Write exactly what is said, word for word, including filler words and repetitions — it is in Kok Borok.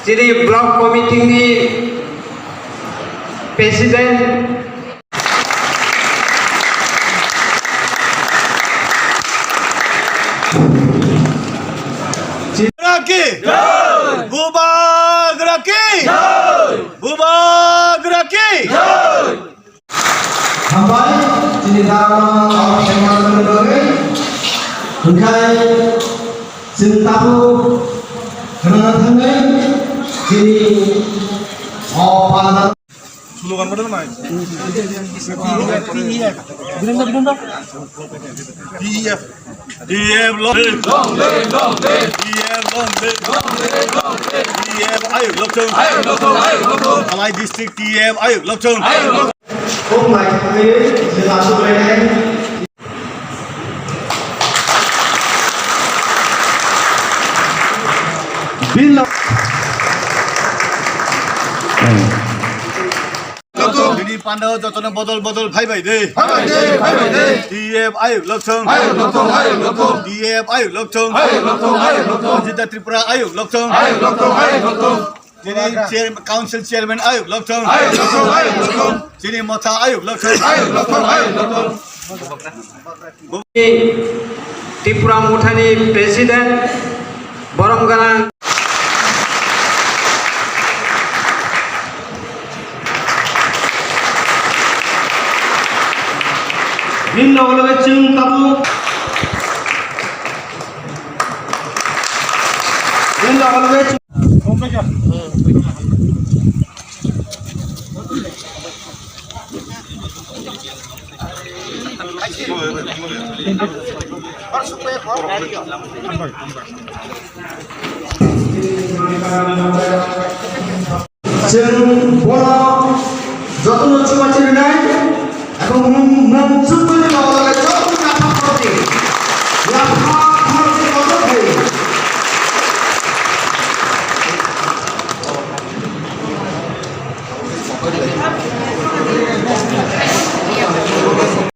Chini block committee ni president. Raki! Bubagra ki! Bubagra ki! Hambai, chini dharma, aw, sema, sema, bagwi. Hingkhai, chini tabu, khana thangwi, chini, aw, panda. Slogan bodo nai. P E F. T F long live. Long live, long live. T F long live. Long live, long live. T F ayuk lokthung. Ayuk lokthung, ayuk lokthung. Dhalai district T F ayuk lokthung. Ayuk lokthung. Kok mai thangwi jila subrainai. Bini Bini panda jotono bodol bodol phaibai de. Phaibai de, phaibai de. T F ayuk lokthung. Ayuk lokthung, ayuk lokthung. T F ayuk lokthung. Ayuk lokthung, ayuk lokthung. Jita Tripura ayuk lokthung. Ayuk lokthung, ayuk lokthung. Chini chair-, council chairman ayuk lokthung. Ayuk lokthung, ayuk lokthung. Chini motha ayuk lokthung. Ayuk lokthung, ayuk lokthung. Tripura Mothani president, borom gwnang. Bini loge loge chwng tabuk. Bini loge loge chwng. Chwng bono jotono chubachu rwnai, abo mung, mung chukmani loge loge